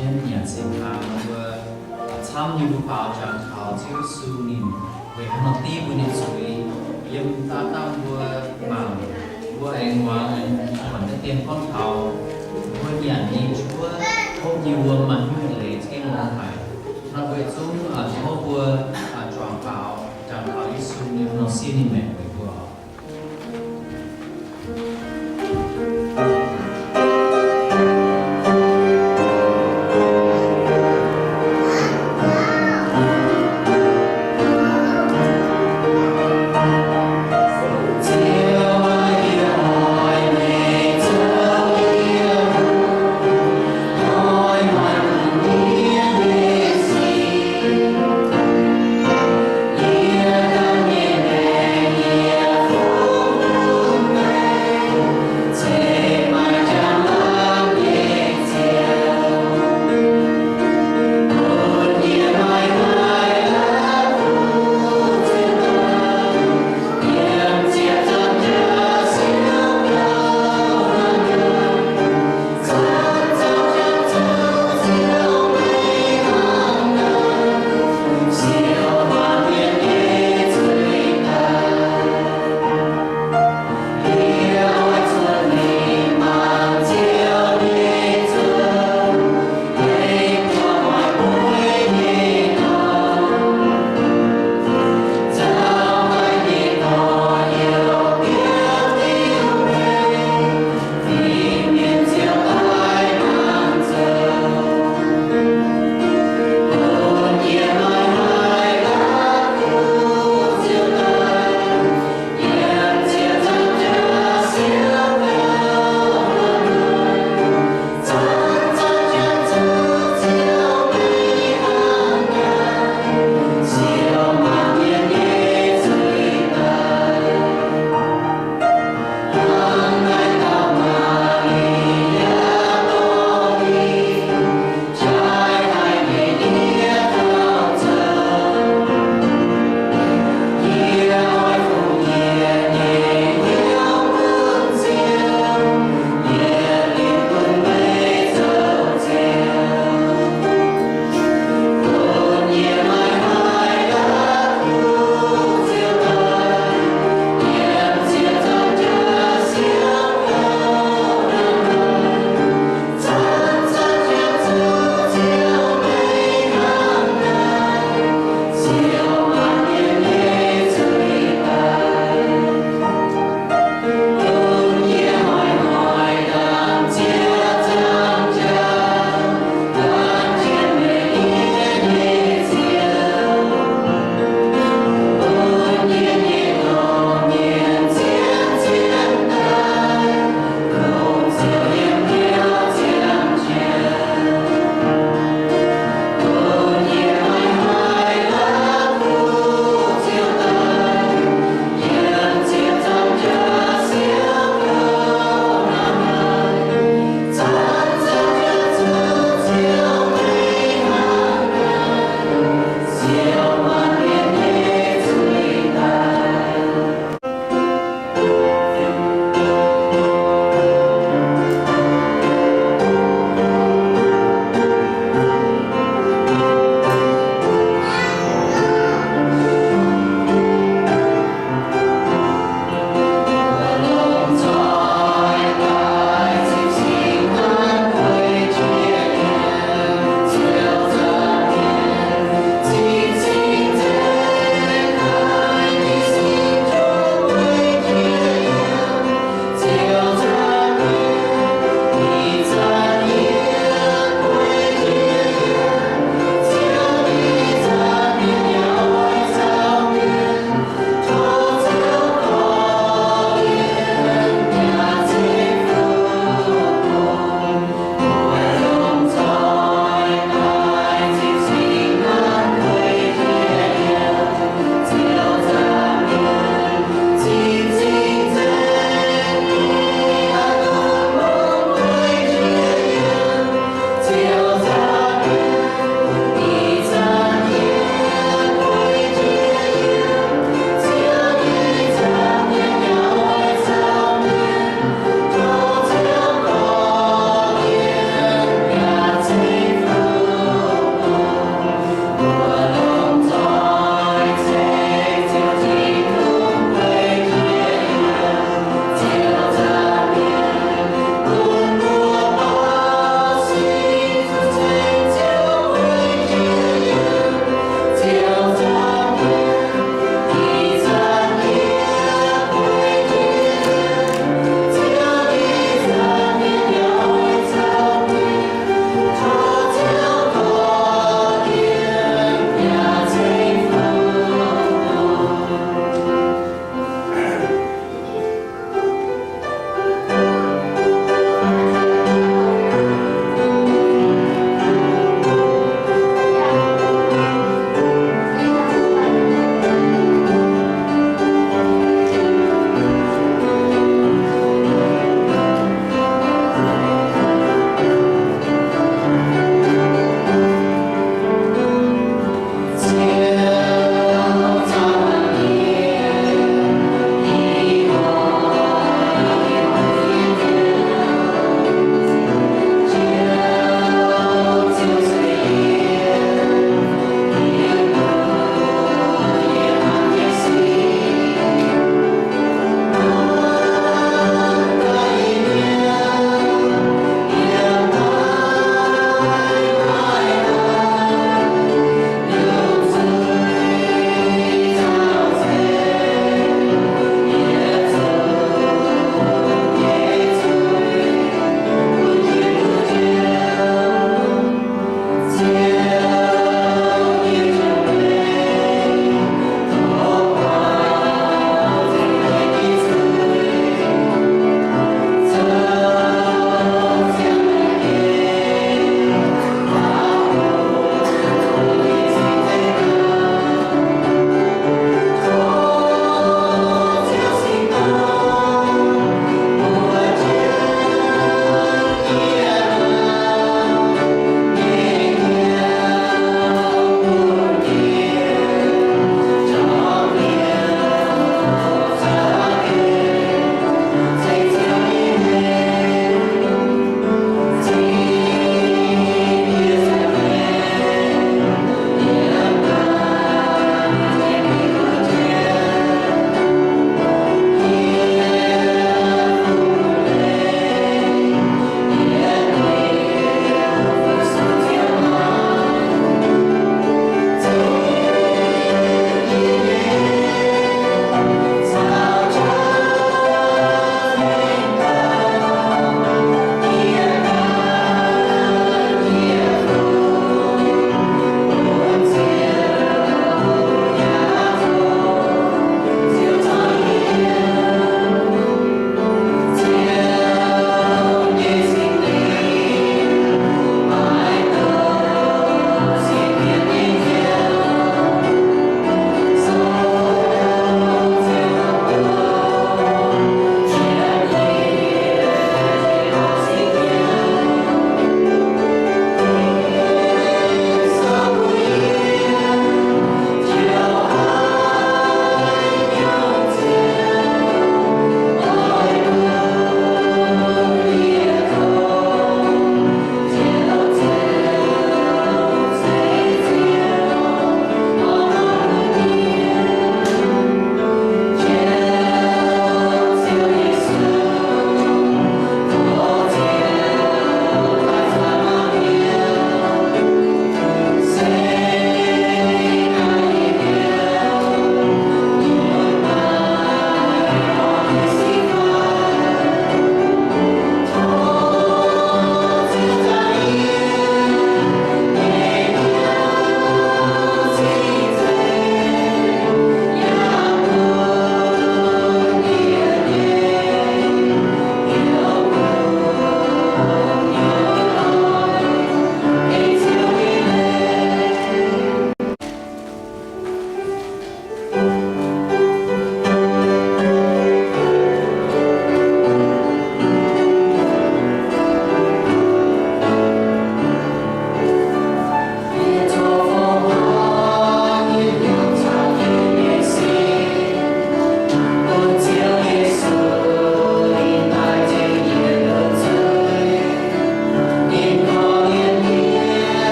Yiem nyanc singx hnaangx mbuo camv nyei mbuo faaux jangx taux Ziouv Yesu ninh weic haaix nor diev mbuo nyei zuiz. Yiem daaih dangh mbuo mangc, mbuo aengx muangx buonc naaiv dien gorngv taux mbuo nyanc nyei njuov, hopv nyei wuom maaih hnyouv leiz za'gengh longx haic. Nor mbuo zungv tov mbuo juangc faaux jangx taux Yesu nyei nor siev ninh maengc weic mbuo oc.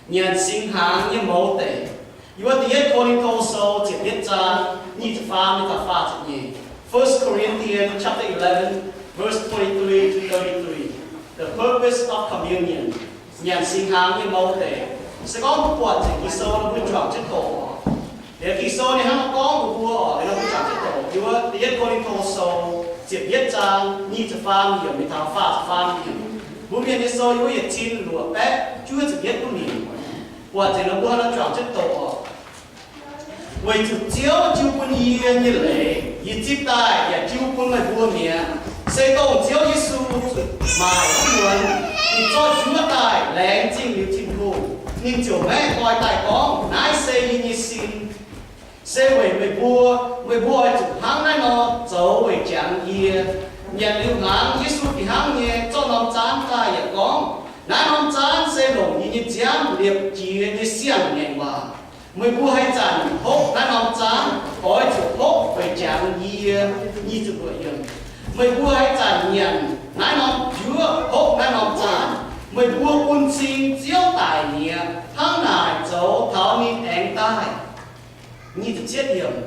Nyanc singx hnaangx nyei mouz deic. Yiem wuov Da'yietv Ko^lin^to Sou ziepc yietv zaang nyic ziepc faam mingh taux faah ziepc nyeic. First Corinthians chapter eleven, verse twenty-three to thirty-three. The purpose of communion. Nyanc singx hnaangx nyei mouz deic. Se gorngv mbuo buatc nzengc Ging-Sou nor, mbuo juangc jienv doqc oc. Liuz Ging-Sou ninh hnangv nor gorngv mbuox mbuo oc, liuz nor mbuo juangc jienv doqc. Yiem wuov Da'yietv Ko^lin^to Sou ziepc yietv zaang nyic ziepc faam yiemc mingh taux faah ziepc faam yiemc. Mbuo Mienh nyei sou yiem wuov Yietc Cin Luoqc Baeqv juov ziepc yietv duqv nimc. Buatc nzengc nor mbuo hnangv nor juangc jienv doqc oc. Weic zuqc Ziouv jiu bun yie nyei leiz, yie zipv daaih yaac jiu bun meih mbuo mi'aqv. Se dongh Ziouv Yesu zuqc maaic wuov muonz, ninh zorqv njuov daaih laengz zingh liuz Tin-Hungh, ninh ziouc maeqv nqoi daaih gorngv, Naaiv se yie nyei sin, se weic meih mbuo. Meih mbuo oix zuqc hnangv naaiv nor zoux weic jangx yie. Nyanc liuz hnaangx, Yesu fih hnangv nyei zorqv norm zaanv daaih yaac gorngv, Naaiv norm zaanv se longc yie nyei nziaamv liepc jiez nyei siang-ngaengc waac. Meih mbuo haaix zanc hopv naaiv norm zaanv, oix zuqc hopv weic jangx yie. Nyic ziepc luoqc yiemc. Meih mbuo haaix zanc nyanc naaiv norm njuov, hopv naaiv norm zaanv, meih mbuo bun cing Ziouv daic mi'aqv, hnangv naaic zoux taux ninh aengx daaih. Nyic ziepc cietv yiemc.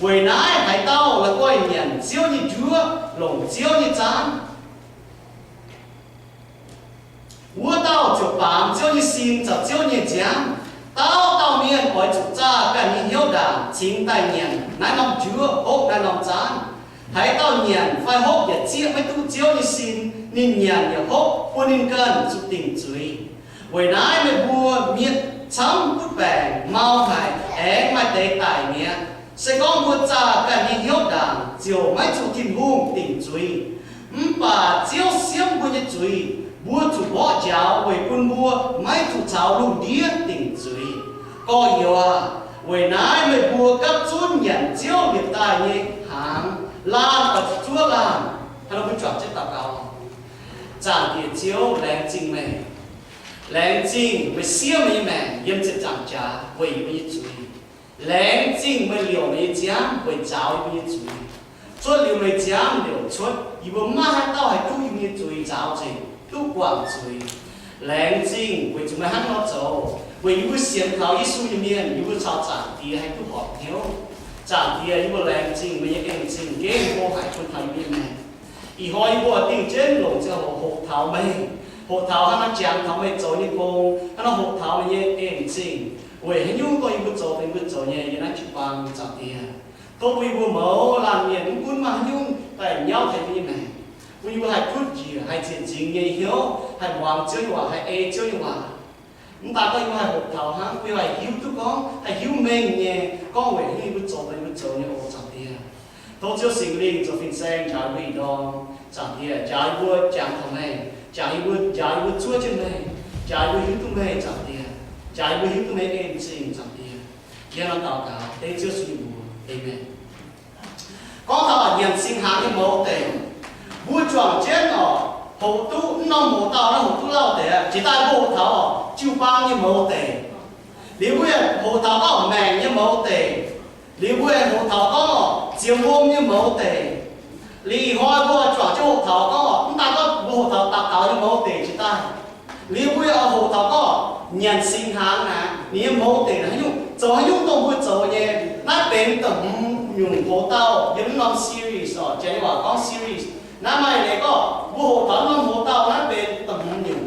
Weic naaiv haaix dauh la'guaih nyanc Ziouv nyei njuov, longc Ziouv nyei zaanv, wuov dauh ziouc baamz Ziouv nyei sin caux Ziouv nyei nziaamv. Dauh dauh mienh oix zuqc zaah ganh nyei hnyouv ndaangc cingx daaih nyanc naaiv norm njuov, hopv naaiv norm zaanv. Haaix dauh nyanc fai hopv yietc zieqv maiv duqv Ziouv nyei sin, ninh nyanc yaac hopv bun ninh ganh zuqc dingc zuiz. Weic naaiv meih mbuo mienh camv butv baengc mau haic, aengx maaih deix daic mi'aqv. Se gorngv mbuo zaah ganh nyei hnyouv ndaangc, ziouc maiv zuqc Tin-Hungh dingc zuiz. Mv baac Ziouv siemv mbuo nyei zuiz, mbuo zuqc mborqv njaaux weic bun mbuo maiv zuqc caux lungh ndiev dingc zuiz. Gorx-youz aac, weic naaiv meih mbuo gapv zunv nyanc Ziouv liepc daaih nyei hnaangx, laanh oix zuqc zuov laanh. Hnangv nor mbuo juangc jienv daux gaux. Zaangc Diex Ziouv, laengz zingh meih. Laengz zingh meih siev meih nyei maengc yiem ziepc nzaangc jaax weic yie mbuo nyei zuiz. Laengz zingh meih liouc meih nyei nziaamv weic nzaaux yie mbuo nyei zuiz. Cuotv liuz meih nziaamv liouc cuotv, yie mbuo maiv maaih haaix dauh haih duqv yie mbuo nyei zuiz nzaaux nzengc, duqv guangc zuiz. Laengz zingh weic zuqc meih hnangv nor zoux, weic yie mbuo sienx kaux Yesu nyei mienh, yie mbuo caux Zaangc Diex haih duqv horpc hnyouv. Zaangc Diex, yie mbuo laengz zingh meih nyei en-zingh nqemh go haic bun taux yie mbuo nyei maengc. Ih hnoi yie mbuo dingh jienv longc ziangh hoc hoqc taux meih, hoqc taux hnangv naaiv jangx taux meih zoux nyei gong, hnangv nor hoqc taux meih nyei en-zingh, weic haaix nyungc dongh yie mbuo zoux, dongh yie mbuo zoux nyei yiem naaiv jiu-baang, Zaangc Diex. Tov bun yie mbuo mouz laanh mienh mv gunv maaih haaix nyungc daaih nyauv taux yie mbuo nyei maengc, bun yie mbuo haih kutv njiec, haih ziec nzingx nyei hnyouv, haih muangx Ziouv nyei waac, haih ei Ziouv nyei waac. Mv daan gorngv yie mbuo haih hoqc taux hnangv, bun yie mbuo haih hiuv duqv gorngv, haih hiuv mengh nyei gorngv weic haaix nyungc yie mbuo zoux, dongh yie mbuo zoux nyei oc, Zaangc Diex. Tov Ziouv Singx Lingh zoux fin-saeng njaaux yie mbuo ih ndorm, Zaangc Diex, njaaux yie mbuo jangx taux meih, jangx yie mbuo, njaaux yie mbuo zuov jienv meih, njaaux yie mbuo hiuv duqv meih, Zaangc Diex, njaaux yie mbuo hiuv duqv meih en-zingh, Zaangc Diex. Yie hnangv daux gaux dengv Ziouv Yesu nyei mbuox, aamen. Gorngv taux nyanc singx hnaangx nyei mouz deic, mbuo juangc jienv oc, hoqc duqv mv norm hoqc dauh naaiv hoqc duqv lauh deix aqv. Jiex daaih mbuo hoqc taux oc, jiu-baang nyei mouz deic. Liuz mbuo yaac hoqc taux gorngv maengc nyei mouz deic. Liuz mbuo yaac hoqc taux gorngv oc, ziex wuom nyei mouz deic. Liuz ih hnoi mbuo juangc jienv hoqc taux gorngv oc, mv daan gorngv mbuo hoqc taux daux gaux nyei mouz deic jiex daaih. Liuz mbuo yaac hoqc taux gorngv nyanc singx hnaangx naaic, ninh nyei mouz deic naaic haaix nyungc, zoux haaix nyungc dongh mbuo zoux nyei. Naaiv benx da'hmz nyungc hoc dauh yiem naaiv norm series oc, janx nyei waac gorngv series. Naaiv maaih leiz gorngv mbuo hoqc taux norm hoc dauh naaiv benx da'hmz nyungc.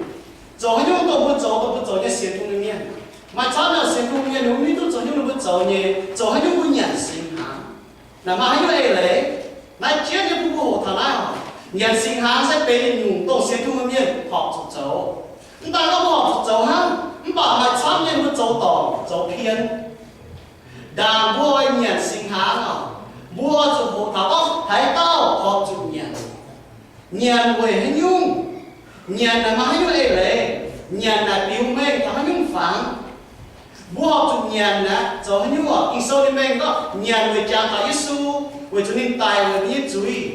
Zoux haaix nyungc dongh mbuo zoux, dongh mbuo zoux nyei sienx Tin-Hungh nyei mienh. Maaih camv nyei sienx Tin-Hungh mienh, ninh mbuo mv hiuv duqv zoux haaix nyungc ninh mbuo zoux nyei, zoux haaix nyungc mbuo nyanc singx hnaangx. Naaic maaih haaix nyungc eix leiz? Naaiv jienv nyei bun mbuo hoqc taux naaiv oc. Nyanc singx hnaangx se benx nyungc dongh sienx Tin-Hungh mienh horpc zuqc zoux. Mv daan gorngv mbuo horpc zuqc zoux hnangv, mv baac maaih camv nyei mbuo zoux dorngc, zoux pien. Ndaangc mbuo oix nyanc singx hnaangx oc, mbuo oix zuqc hoqc taux gorngv haaix dauh horpc zuqc nyanc. Nyanc weic haaix nyungc? Nyanc naaic maaih haaix nyungc eix leiz? Nyanc naaic biux mengh taux haaix nyungc fangx? Mbuo horpc zuqc nyanc naaic zoux haaix nyungc oc? Ging-Sou ninh mengh gorngv nyanc weic jangx taux Yesu, weic zuqc ninh daic weic mbuo nyei zuiz.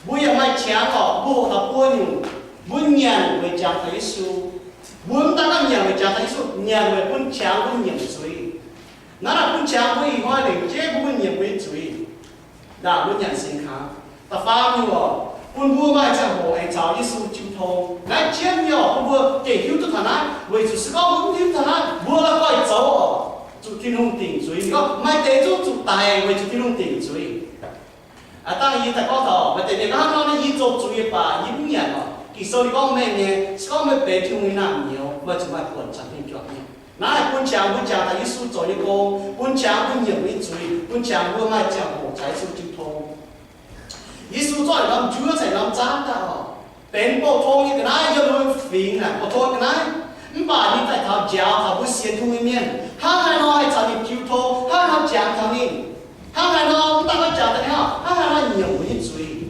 Mbuo yaac maaih qangx oc, mbuo hoqc taux buo nyungc. Mbuo nyanc weic jangx taux Yesu. Mbuo mv daan gorngv nyanc weic jangx taux Yesu, nyanc weic bun qangx mbuo nyiemc zuiz. Naaiv naaic bun qangx mbuo ih hnoi lengc jeiv mbuo nyiemc mbuo nyei zuiz. Ndaangc mbuo nyanc singx hnaangx. Da'faam nyungc oc, bun mbuo maaih ziangh hoc aengx caux Yesu jiu tong. Naaiv jienv nyei oc, bun mbuo gengh hiuv duqv taux naaiv, weic zuqc se gorngv mbuo mv hiuv duqv taux naaiv, mbuo la'guaih zoux oc, zuqc Tin-Hungh dingc zuiz. Ninh gorngv maaih deix zungv zuqc daic weic zuqc Tin-Hungh dingc zuiz. Aav dangh yie daaih gorngv taux maaih deix mienh gorngv, hnangv nor naaiv yie zoux zuiz nyei baac yie mv nyanc oc. Ging-Sou ninh gorngv, meih nyei, se gorngv meih benx Tin-Hungh nyei naamh nyouz, meih zuqc maaih buonc caux mienh juangc mienh. Naaiv bun qangx mbuo jangx taux Yesu zoux nyei gong, bun qangx mbuo nyiemc nyei zuiz, bun qangx mbuo maaih ziangh hoc caux Yesu jiu tong. Yesu zorqv yietc norm njuov caux yietc norm zaanv daaih oc, benx bouh tong nyei ga'naaiv yiem mbuo fingx naaic, bouh tong nyei ga'naaiv. Mv baac ninh daaih taux njaaux taux mbuo sienx Tin-Hungh nyei mienh, hnangv haaix nor haih caux ninh jiu tong, hnangv haaix nor jangx taux ninh, hnangv haaix nor mv daaih gorngv jangx taux ninh, hnangv haaix nor nyiemc mbuo nyei zuiz.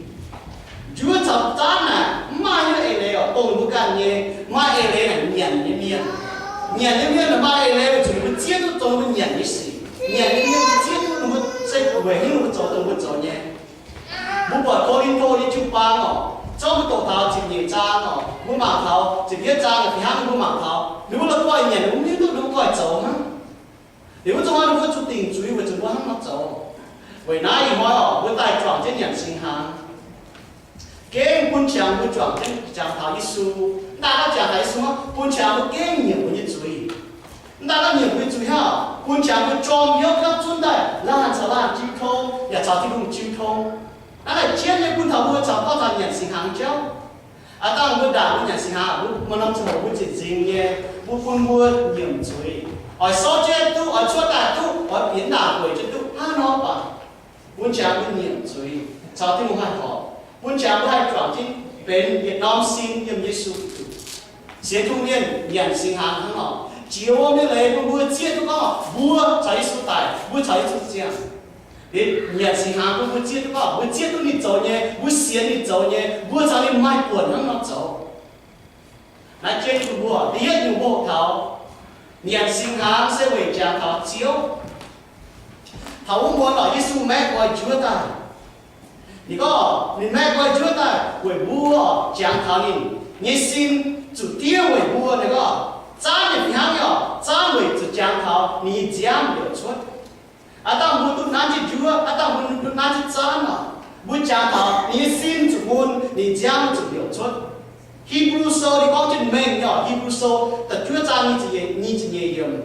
Njuov caux zaanv naaic mv maaih haaix nyungc eix leiz oc, dongh ninh mbuo ganh nyei. Maaih eix leiz naaic nyanc nyei mienh. Nyanc nyei mienh maaih eix leiz weic zuqc ninh mbuo zieqv duqv dongh ninh mbuo nyanc nyei sic. Nyanc nyei mienh zieqv duqv ninh mbuo se weic haaix nyungc mbuo zoux dongh mbuo zoux nyei. Mbuo buatc Ko^lin^to nyei jiu-baang oc, zorqv mbuo doqc taux ziepc nyeic zaang oc, mbuo mangc taux ziepc yietv zaang fih hnangv, mbuo mangc taux ninh mbuo la'guaih nyanc, mbuo mv hiuv duqv ninh mbuo guaih zoux hnangv. Liuz wuov zanc ninh mbuo zuqc dingc zuiz weic zuqc mbuo hnangv nor zoux. Weic naaiv ih hnoi oc, mbuo daaih juangc jienv nyanc singx hnaangx, gengh bun qangx mbuo juangc jienv jangx taux Yesu. Mv daaih gorngv jangx taux Yesu hnangv, bun qangx mbuo gengh nyiemc mbuo nyei zuiz. Mv daaih gorngv nyiemc mbuo nyei zuiz hnangv, bun qangx mbuo jorm hnyouv hnamv zunv daaih laanh caux laanh jiu tong, yaac caux Tin-Hungh jiu tong. Naaiv laaic jienv nyei bun taux mbuo caux gorngv taux nyanc singx hnaangx jauv. Aav dangh mbuo ndaangc mbuo nyanc singx hnaangx, mbuo maaih norm ziangh hoc mbuo zinh nzingx nyei, mbuo bun mbuo nyiemc zuiz. Oix souv jienv duqv, oix cuotv daaih duqv, oix bieqc ndaangc gueic jienv duqv, hnangv nor baac bun qangx mbuo nyiemc zuiz caux Tin-Hungh haih horpc. Bun qangx mbuo haih juangc jienv benx yietc norm sin yiem Yesu Giduc. Sienx Tin-Hungh mienh nyanc singx hnaangx hnangv nor, jiex wuom nyei leiz bun mbuo zieqv duqv gorngv mbuo caux Yesu daic, mbuo caux Yesu ziangh. Liuz nyanc singx hnaangx bun mbuo zieqv duqv gorngv mbuo zieqv duqv ninh zoux nyei, mbuo sienx ninh zoux nyei, mbuo caux ninh maaih buonc hnangv nor zoux. Naaiv jienv bun mbuo, da'yietv nyungc mbuo hoqc taux nyanc singx hnaangx se weic jangx taux Ziouv. Taux wuov muonz oc, Yesu maeqv nqoi njuov daaih. Ninh gorngv ninh maeqv nqoi njuov daaih weic mbuo jangx taux ninh nyei sin zuqc diev weic mbuo. Ninh gorngv zaanv yaac fih hnangv nyei oc, zaanv weic zuqc jangx taux ninh nyei nziaamv liouc cuotv. Aav dangh mbuo duqv nanv jienv njuov, aav dangh mbuo duqv nanv jienv zaanv oc, mbuo jangx taux ninh nyei sin zuqc mun, ninh nziaamv zuqc liouc cuotv. Hipv^lu Sou ninh gorngv jienv mengh nyei oc, Hipv^lu Sou da'juov zaang nyic ziepc nyeic yiemc,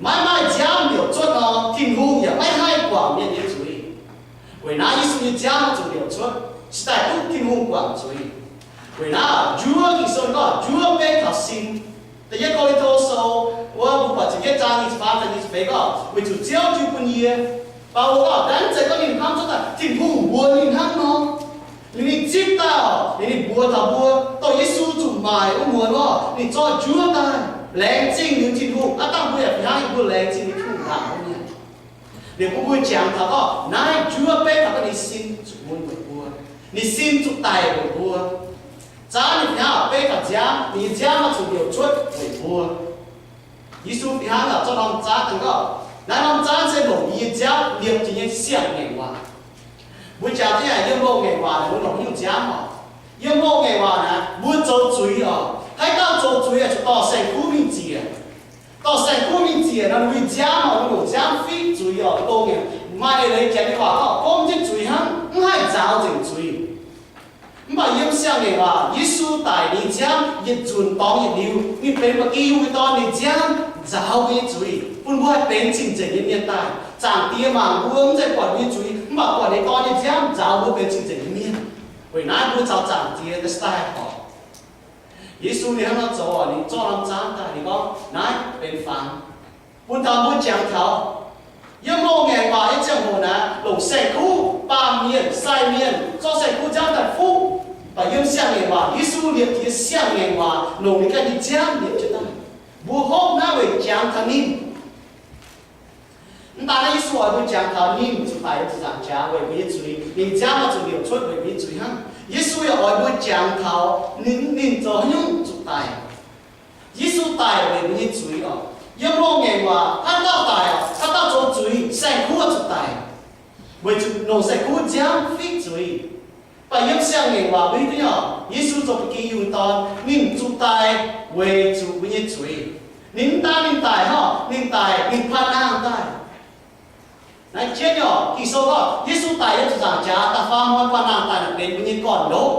maiv maaih nziaamv liouc cuotv nor, Tin-Hungh yaac maiv haih guangc mienh nyei zuiz. Weic naaiv Yesu nyei nziaamv zuqc liouc cuotv, cingx daaih duqv Tin-Hungh guangc zuiz. Weic naaiv njuov, Ging-Sou gorngv njuov beiv taux sin. Da'yietv Ko^lin^to Sou wuov, mbuo buatc ziepc yietv zaang nyic ziepc faam caux nyic ziepc feix gorngv, weic zuqc Ziouv jiu bun yie. Baulo gorngv, naaiv zeiz gorngv ninh hnamv cuotv daaih Tin-Hungh mbuox ninh hnangv nor. Liuz ninh zipv daaih oc, liuz ninh mbuox taux mbuo, dongh Yesu zuqc maaic wuov muonz oc, ninh zorqv njuov daaih, laengz zingh liuz Tin-Hungh. Aav dangh mbuo yaac fih hnangv, mbuo laengz zingh liuz Tin-Hungh ndaangc wuov mienh. Liuz bun mbuo jangx taux gorngv naaiv njuov beiv taux gorngv ninh sin zuqc mun weic mbuo, ninh sin zuqc daic weic mbuo. Zaanv ninh fih hnangv beiv taux nziaamv, ninh nyei nziaamv oix zuqc liouc cuotv weic mbuo. Yesu fih hnangv zorqv norm zaanv daaih gorngv, naaiv norm zaanv se longc yie nyei nziaamv liepc jiex nyei siang-ngaengc waac. Mbuo jangx jienv yiem loz-ngaengc waac naaic mbuo longc haaix nyungc nziaamv oc? Yiem loz-ngaengc waac naaic mbuo zoux zuiz oc, haaix dauh zoux zuiz oix zuqc dorh saeng-kuv mingh ziec. Dorh saeng-kuv mingh ziec nor, ninh mbuo nyei nziaamv oc, mbuo longc nziaamv fiqv zuiz oc, loz-ngaengc. Maaih eix leiz janx nyei waac gorngv gomv jienv zuiz hnangv, mv haih nzaaux nzengc zuiz. Mv baac yiem siang-ngaengc waac, Yesu daic, ninh nyei nziaamv yietc nzunc dorngx yietc liuz, ninh benx ba'gi yungh nyei dorn, ninh nziaamv nzaaux mbuo nyei zuiz, bun mbuo haih benx cing-nzengc nyei mienh daaih. Zaangc Diex mangc mbuo mv zeiz buatc mbuo nyei zuiz, mv baac buatc ninh nyei Dorn nyei nziaamv nzaaux mbuo benx cing-nzengc nyei mienh. Weic naaiv mbuo caux Zaangc Diex daaih se daaih haih horpc. Yesu ninh hnangv nor zoux oc, ninh zorqv norm zaanv daaih, ninh gorngv, naaiv benx fangx, bun taux mbuo jangx taux. Yiem loz-ngaengc waac nyei ziangh hoc naaic, longc saeng-kuv baamh mienh, sai mienh zorqv saeng-kuv nziaamv daaih fuqv. Mv baac yiem siang-ngaengc waac, Yesu liepc jiex siang-ngaengc waac, longc ninh ganh nyei nziaamv liepc jienv daaih. Mbuo hopv naaiv weic jangx taux ninh. Mv daan naaiv Yesu oix mbuo jangx taux ninh zuqc daic yiem ziepc nzaangc jaax weic mbuo nyei zuiz, ninh nziaamv oix zuqc liouc cuotv weic mbuo nyei zuiz hnangv. Yesu yaac oix mbuo jangx taux ninh, ninh zoux haaix nyungc zuqc daic. Yesu daic weic mbuo nyei zuiz oc. Yiem loz-ngaengc waac, haaix dauh daic oc, haaix dauh zoux zuiz, saeng-kuv zuqc daic, weic zuqc longc saeng-kuv nziaamv fiqv zuiz. Mv baac yiem siang-ngaengc waac mbuo hiuv duqv nyei oc, Yesu zoux ba'gi yungh dorn, ninh zuqc daic weic zuqc mbuo nyei zuiz. Ninh mv daan ninh daic hnangv, ninh daic ninh paan nangh daaih. Naaiv jienv nyei oc, Ging-Sou gorngv Yesu daic yiem ziepc nzaangc jaax, da'faam hnoi paan nangh daaih naaic benx mbuo nyei gorn-ndoqv.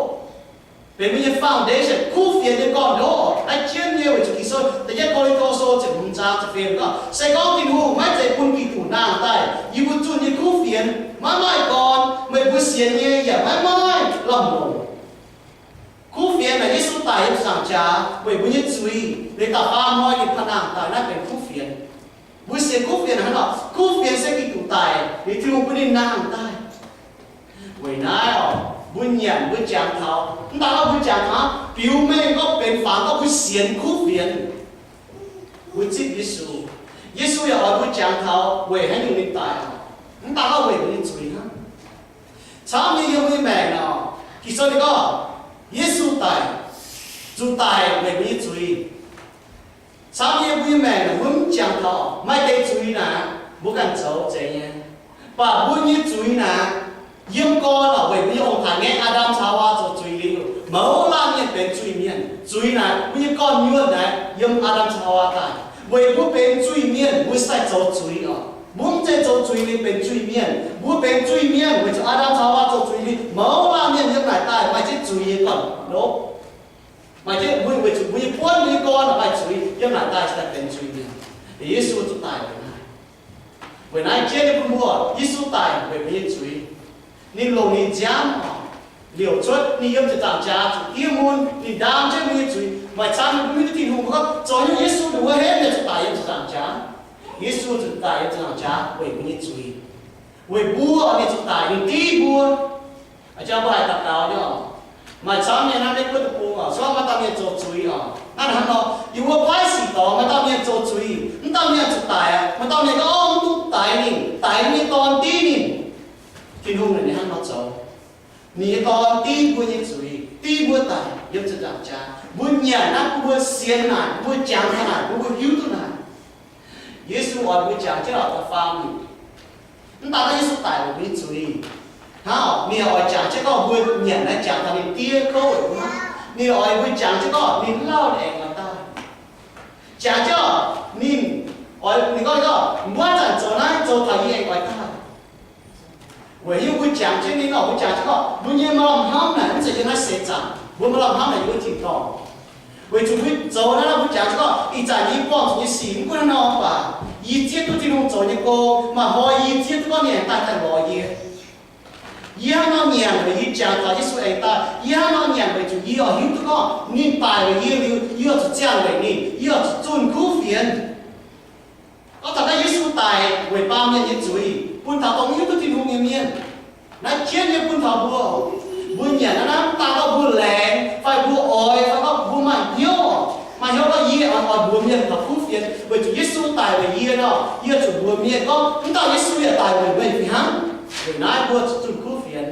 benx mbuo nyei foundation, kuv fienx nyei gorn-ndoqv. Naaiv jienv nyei weic zuqc Ging-Sou da'yietv Ko^lin^to Sou ziepc hmz zaang ziepc feix gorngv, se gorngv Tin-Hungh maiv zeiz bun Giduc nangh daaih yie mbuo zunh nyei kuv fienx, maiv maaih gorn, meih mbuo sienx nyei yaac maiv maaih lamh longc. Kuv fienx naaic Yesu daic yiem ziepc nzaangc jaax weic mbuo nyei zuiz, leiz da'faam hnoi ninh pa'nangh daaih, naaiv benx kuv fienx. Mbuo sienx kuv fienx hnangv nor, kuv fienx se Giduc daic, liuz Tin-Hungh bun ninh nangh daaih. Weic naaiv oc, mbuo nyanc mbuo jangx taux, mv daaih gorngv mbuo jangx taux biux mengh gorngv benx fangx gorngv mbuo sienx kuv fienx, mbuo zipv Yesu. Yesu yaac oix mbuo jangx taux weic haaix nyungc ninh daic oc. Mv daaih gorngv weic mbuo nyei zuiz hnangv. Camv nyei yiem mbuo nyei maengc oc, Ging-Sou ninh gorngv Yesu daic, zuqc daic weic mbuo nyei zuiz. Camv nyei mbuo nyei maengc mbuo mv jangx taux maaih deix zuiz naaic, mbuo ganh zoux zeiz nyei. Mv baac mbuo nyei zuiz naaic, yiem gorn oc, weic mbuo nyei ong-taaix ngaeqv Aa^ndam caux Haawaa zoux zuiz liuz, mouz laanh mienh benx zuiz-mienh. Zuiz naaic, mbuo nyei gorn-nyuonh naaic yiem Aa^ndam caux Haawaa daaih. Weic mbuo benx zuiz-mienh, mbuo se daaih zoux zuiz oc. Mbuo mv zeiz zoux zuiz liuz benx zuiz-mienh. Mbuo benx zuiz-mienh weic zuqc Aa^ndam caux Haawaa zoux zuiz liuz, mouz laanh mienh yiem naaic daaih maaih jienv zuiz nyei gorn-ndoqv. Maaih jienv mbuo weic zuqc mbuo nyei buonv, mbuo nyei gorn maaih zuiz, yiem naaic daaih se daaih benx zuiz-mienh. Yesu zuqc daic weic naaiv. Weic naaiv jienv nyei bun mbuo, Yesu daic weic mbuo nyei zuiz. Ninh longc ninh nziaamv oc, liouc cuotv, ninh yiem ziepc nzaangc jaax zuqc diev mun, ninh ndaam jienv mbuo nyei zuiz. Maaih camv mbuo maiv duqv Tin-Hungh gorngv zoux haaix nyungc Yesu ndongc wuov henv nyei zuqc daic yiem ziepc nzaangc jaax. Yesu zuqc daic yiem ziepc nzaangc jaax weic mbuo nyei zuiz, weic mbuo ninh zuqc daic, ninh div mbuo. A'jang mbuo haih daux gaux nyei oc. Maaih camv nyei naaiv Meiv Guoqv deic-bung oc, se gorngv maaih dauh mienh zoux zuiz oc, naaiv hnangv nor, yie wuov paaiv sic dorngx maaih dauh mienh zoux zuiz, mv dauh mienh zuqc daic aqv. Maaih dauh mienh gorngv, Orv, mv duqv daix ninh, daix ninh nyei dorn div ninh. Tin-Hungh ninh hnangv nor zoux. Ninh nyei dorn div mbuo nyei zuiz, div mbuo daic yiem ziepc nzaangc jaax. Mbuo nyanc naaiv, bun mbuo sienx naaic, bun mbuo jangx taux naaic, bun mbuo hiuv duqv naaic. Yesu oix mbuo jangx jienv oc da'faam nyungc. Mv daan naaiv Yesu daic weic mbuo nyei zuiz. Hnangv oc, ninh oix jangx jienv gorngv mbuo nyanc naaiv jangx taux ninh diev kouv weic mbuo. Ninh oix mbuo jangx jienv gorngv ninh lauh ninh aengx oix daaih. Jangx jienv oc, ninh oix, ninh gorngv, ninh gorngv, mbuo haaix zanc zoux naaiv, zoux taux yie aengx oix daaih. Weic hiuv mbuo jangx jienv ninh oc, mbuo jangx jienv gorngv mbuo nyei maaih lamh hnamv naaic mv zeiz yiem naaiv seix zaangc. Mbuo maaih lamh hnamv naaic yiem wuov tin-dorngh. Weic zuqc mbuo zoux naaiv nor, mbuo jangx jienv gorngv ih zanc yie buangh zuqc nyei sic mv gunv naaiv nor baac, yie zieqv duqv Tin-Hungh zoux nyei gong, maaih hnoi yie zieqv duqv gorngv ninh aengx daaih daaih lorz yie. Yie hnangv nor nyanc weic yie jangx taux Yesu aengx daaih. Yie hnangv nor nyanc weic zuqc yie oix hiuv duqv gorngv ninh daic weic yie liuz, yie oix zuqc ziangh weic ninh, yie oix zuqc zunh kuv fienx. Gorngv taux naaiv Yesu daic weic baamh mienh nyei zuiz, bun taux dongh mv hiuv duqv Tin-Hungh nyei mienh. Naaiv jienv nyei bun taux mbuo, mbuo nyanc naaiv, naaiv mv daan gorngv mbuo laengz fai mbuo oix fai gorngv mbuo maaih hnyouv, maaih hnyouv gorngv yie oix, oix mbuox mienh taux kuv fienx weic zuqc Yesu daic weic yie nor, yie zuqc mbuox mienh gorngv mv dauh Yesu yaac daic weic meih fih hnangv. Weic naaiv mbuo zuqc zunh kuv fienx.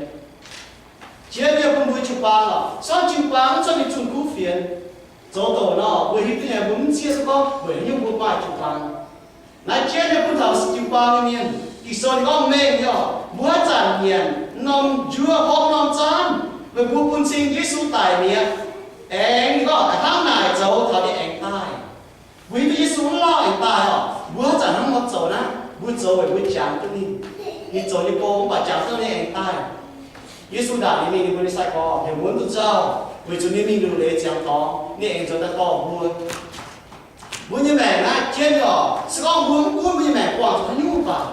Jienv nyei bun mbuo jiu-baang oc, sortv jiu-baang mv cuotv mingh zunh kuv fienx. Zoux douc nor, mbuo hiuv duqv nyei, mbuo mv zieqv duqv gorngv weic haaix nyungc mbuo maaih jiu-baang. Naaiv jienv nyei bun taux jiu-baang nyei mienh, Ging-Sou ninh gorngv mengh nyei oc, mbuo haaix zanc nyanc norm njuov, horpc norm zaanv, meih mbuo bun cing Yesu daic mi'aqv. Aengx ninh gorngv hnangv naaic zoux taux ninh aengx daaih. Mbuo hiuv duqv Yesu mv lauh aengx daaih oc, mbuo haaix zanc hnangv nor zoux naaiv, mbuo zoux weic mbuo jangx duqv ninh. Ninh zoux nyei gong mv baac jangx duqv ninh aengx daaih. Yesu ndaangc ninh mingh, ninh mbuo nyei sai-gorx heuc mbuo mv dungx nzauh, weic zuqc ninh mingh liuc leiz ziangx dorngx, ninh aengx zoux daaih dorh mbuo. Mbuo nyei maengc naaiv jienv nyei oc, se gorngv mbuo mv gunv mbuo nyei maengc buangh zuqc haaix nyungc baac,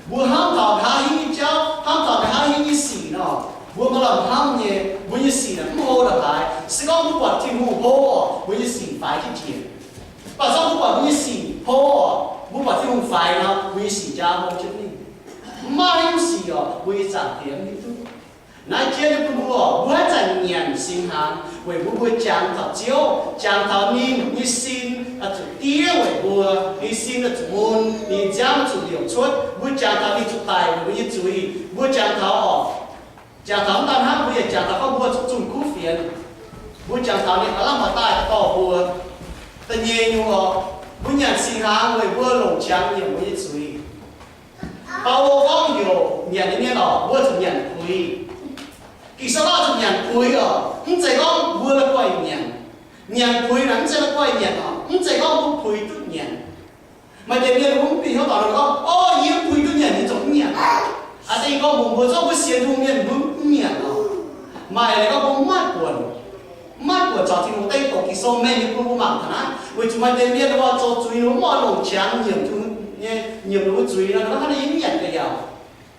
mbuo hnamv taux nqa'haav hingv nyei jauv, hnamv taux nqa'haav hingv nyei sic nor, mbuo maaih lamh hnamv nyei, mbuo nyei sic naaic mv hlo ndongc haaix. Se gorngv mbuo buatc Tin-Hungh hlo oc, mbuo nyei sic faix jienv njiec. Mv baac se gorngv mbuo buatc mbuo nyei sic hlo oc, mbuo buatc Tin-Hungh faix nor, mbuo nyei sic jaa hlo jienv mingh. Mv maaih haaix nyungc sic oc, mbuo nyei zaangc Diex mv hiuv duqv. Naaiv jienv nyei bun mbuo oc, mbuo haaix zanc nyanc singx hnaangx weic mbuo, mbuo jangx taux Ziouv, jangx taux ninh nyei sin oix zuqc diev weic mbuo, ninh sin oix zuqc mun, ninh nziaamv oix zuqc liouc cuotv. Mbuo jangx taux ninh zuqc daic weic mbuo nyei zuiz. Mbuo jangx taux oc, jangx taux mv daan hnangv, mbuo yaac jangx taux gorngv mbuo zuqc zunh kuv fienx. Mbuo jangx taux ninh aav lamh oix daaih dorh mbuo. Da'nyeic nyungc oc, mbuo nyanc singx hnaangx weic mbuo longc qangx nyiemc mbuo nyei zuiz. Baulo gorngv heuc nyanc nyei mienh oc, mbuo zuqc nyanc puix. Ging-Sou gorngv zuqc nyanc puix oc, mv zeiz gorngv mbuo la'guaih nyanc. Nyanc puix naaic mv zeiz la'guaih nyanc oc, mv zeiz gorngv mbuo puix duqv nyanc. Maaih deix mienh mbuo mv bieqc hnyouv doic nor gorngv, o, yie mv puix duqv nyanc, yie zoux mv nyanc. Aa, da'nyeic gorngv mbuox mbuo, zorqv mbuo sienx Tin-Hungh mienh mbuo mv nyanc oc. Maaih leiz gorngv mbuo mv maaih buonc. Sou mengh nyei bun mbuo mangc taux naaiv, weic zuqc maaih deix mienh wuov zoux zuiz ninh mbuo mv oix longc qangx nyiemc Tin-Hungh nyei, nyiemc ninh mbuo zuiz nor, ninh mbuo hnangv naaiv yiem nyanc ga'yaauc.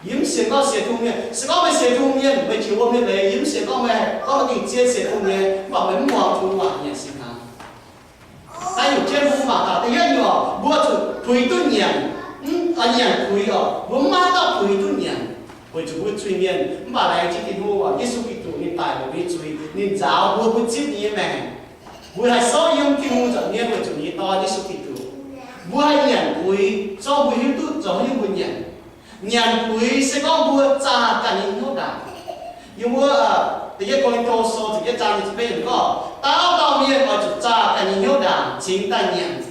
Yie mv sienx gorngv sienx Tin-Hungh mienh. Se gorngv meih sienx Tin-Hungh mienh, meih jiex wuom nyei leiz, yie mv sienx gorngv meih, gorngv meih gengh zien sienx Tin-Hungh nyei, mv baac meih mv muangx Tin-Hungh waac nyanc singx hnaangx. Naaiv nyungc jienv mbuo mangc taux da'yietv nyungc oc, mbuo zuqc puix duqv nyanc. Mv, nyanc puix oc, mbuo mv maaih dauh puix duqv nyanc, weic zuqc mbuo zuiz-mienh. Mv baac laengz zingh Tin-Hungh oc, Yesu Giduc ninh daic weic mbuo nyei zuiz, ninh nzaaux mbuo, mbuo zipv ninh nyei maengc. Mbuo haih souv yiem Tin-Hungh nza'hmien weic zuqc ninh nyei Dorn, Yesu Giduc. Mbuo haih nyanc puix, zorqv mbuo hiuv duqv zoux haaix nyungc mbuo nyanc. Nyanc puix se gorngv mbuo zaah ganh nyei hnyouv ndaangc. Yiem wuov Da'yietv Ko^lin^to Sou ziepc yietv zaang nyic ziepc betv yiemc gorngv, dauh dauh mienh oix zuqc zaah ganh nyei hnyouv ndaangc cingx daaih nyanc.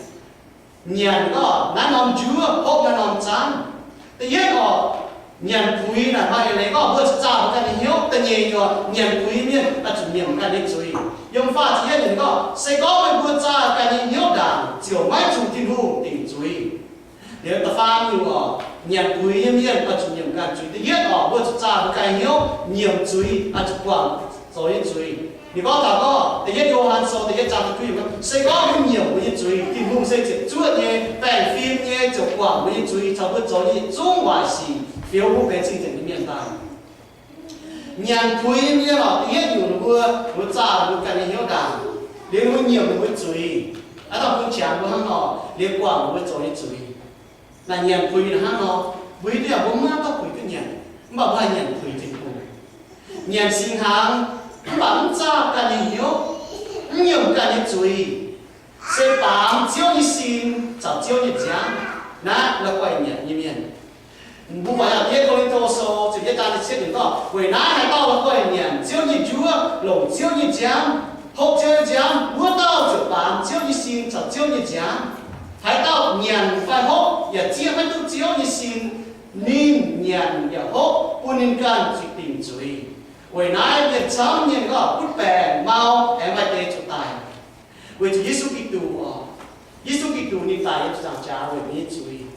Nyanc gorngv naaiv norm njuov hopv naaiv norm zaanv. Da'yietv oc, nyanc puix naaic maaih eix leiz gorngv mbuo zuqc zaah mbuo ganh nyei hnyouv. Da'nyeic nyungc, nyanc puix mienh oix zuqc nyiemc ganh nyei zuiz. Yiem faah ziepc yietv ninh gorngv, se gorngv meih mbuo zaah ganh nyei hnyouv ndaangc, ziouc maiv zuqc Tin-Hungh dingc zuiz. Liuz da'faam nyungc oc, nyanc puix nyei mienh oix zuqc nyiemc ganh zuiz. Da'yietv oc, mbuo zuqc zaah mbuo ganh hnyouv nyiemc zuiz, oix zuqc guangc zoux nyei zuiz. Ninh gorngv taux gorngv, da'yietv Yo^han Sou da'yietv zaang da'juov yiemc gorngv, se gorngv mbuo nyiemc mbuo nyei zuiz, Tin-Hungh se ziepc zuoqv nyei, baengh fim nyei, ziouc guangc mbuo nyei zuiz caux mbuo zoux nyei yietc zungv waaic sic, fioux mbuo benx cing-nzengc nyei mienh daaih. Nyanc puix nyei mienh oc, da'yietv nyungc ninh mbuo, ninh mbuo zaah ninh mbuo ganh nyei hnyouv ndaangc, liuz ninh mbuo nyiemc ninh mbuo zuiz. Aav dauh bun qangx mbuo hnangv nor, liuz guangc ninh mbuo zoux nyei zuiz. Naaic nyanc puix naaic hnangv nor, mbuo hiuv duqv yaac mbuo mv maaih dauh puix duqv nyanc, mv baac mbuo haih nyanc puix Tin-Hungh. Nyanc singx hnaangx, mv baac mv zaah ganh nyei hnyouv, mv nyiemc ganh nyei zuiz, se baamz Ziouv nyei sin caux Ziouv nyei nziaamv. Naaiv la'guaih nyanc nyei mienh. Mbuo buatc yaac Da'yietv Ko^lin^to Sou ziepc yietv zaang ziepc cietv yiemc gorngv, weic naaiv haaix dauh la'guaih nyanc Ziouv nyei njuov, longc Ziouv nyei nziaamv, hopv Ziouv nyei nziaamv, wuov dauh ziouc baamz Ziouv nyei sin caux Ziouv nyei nziaamv. Haaix dauh nyanc fai hopv yaac zieqv maiv duqv Ziouv nyei sin, ninh nyanc yaac hopv bun ninh ganh zuqc dingc zuiz. Weic naaiv mienh camv mienh gorngv butv baengc, mau, aengx maaih deix zuqc daic. Weic zuqc Yesu Giduc oc, Yesu Giduc ninh daic yiem ziepc nzaangc jaax weic mbuo nyei zuiz.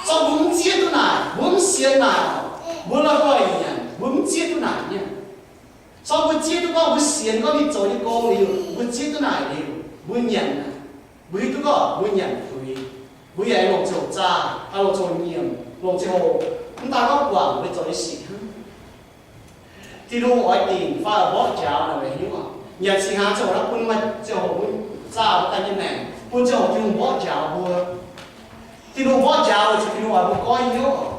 Zorqv mbuo mv zieqv duqv naaic, mbuo mv sienx naaic oc, mbuo la'guaih nyanc, mbuo mv zieqv duqv naaic nyei. Zorqv mbuo zieqv duqv gorngv mbuo sienx gorngv ninh zoux nyei gong liuz, mbuo zieqv duqv naaic liuz, mbuo nyanc naaic, mbuo hiuv duqv gorngv mbuo nyanc puix, mbuo yaac longc ziangh hoc zaah, longc ziangh hoc nyiemc, longc ziangh hoc, mv daan gorngv guangc mbuo zoux nyei sic hnangv. Tin-Hungh oix dingc fai oix mborqv njaaux naaic meih hiuv oc. Nyanc singx hnaangx ziangh hoc naaiv bun maaih ziangh hoc mbuo zaah mbuo ganh nyei maengc, bun ziangh hoc Tin-Hungh mborqv njaaux mbuo. Tin-Hungh mborqv njaaux weic zuqc Tin-Hungh oix mbuo goiv hnyouv oc.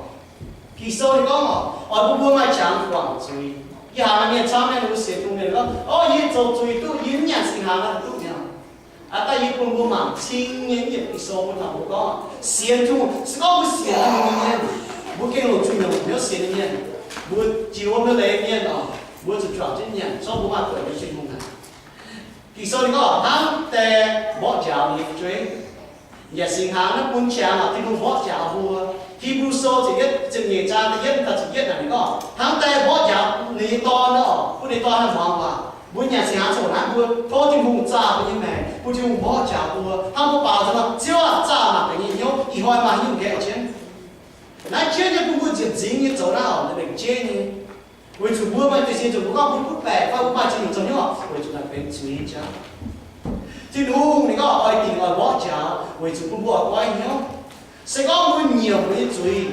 Ging-Sou ninh gorngv oc, oix bun mbuo maaih qangx guangc zuiz. Yie haiz maaih mienh camv mienh, ninh mbuo sienx Tin-Hungh mienh gorngv, o, yie zoux zuiz duqv, yie mv nyanc singx hnaangx naaiv duqv mi'aqv. Aa, daaih yie bun mbuo mangc cing nyei yiemc Ging-Sou bun taux mbuo gorngv, sienx Tin-Hungh, se gorngv mbuo sienx Tin-Hungh nyei mienh, mbuo gengh longc zuiz nyungc hnyouv sienx nyei mienh, mbuo jiex wuom nyei leiz mienh oc, mbuo zuqc juangc jienv nyanc, zorqv mbuo maaih buonc nyei Tin-Hungh naaic. Ging-Sou ninh gorngv hnangv die mborqv njaaux ninh nyei fu'jueiv. Nyanc singx hnaangx naaiv bun qangx oc, Tin-Hungh mborqv njaaux mbuo. Hipv^lu Sou ziepc yietv, ziepc nyeic zaang da'yietv daaih ziepc yietv naaic ninh gorngv, hnangv die mborqv njaaux ninh nyei dorn nor, bun ninh dorn haih muangx waac. Mbuo nyanc singx hnaangx ziangh hoc naaiv mbuo tov Tin-Hungh zaah mbuo nyei maengc, bun Tin-Hungh mborqv njaaux mbuo. Hnangv mbuo baaux nzung nor, Ziouv aah! Zaah mangc gaax nyei hnyouv, ih hnoi maaih haaix nyungc nqaeqv jienv. Naaiv jienv nyei bun mbuo nziepc nzingx nyei zoux naaiv oc, naaiv mbenc jeiv nyei. Weic zuqc mbuo maaih deix ziex nyungc mbuo gorngv mbuo butv baeqc fai mbuo maaih ziex nyungc zoux hnyouv, weic zuqc naaic benx zuiz nyei jauv. Tin-Hungh ninh gorngv oix dingc oix mborqv njaaux weic zuqc bun mbuo oix goiv hnyouv. Se gorngv mbuo nyiemc mbuo nyei zuiz,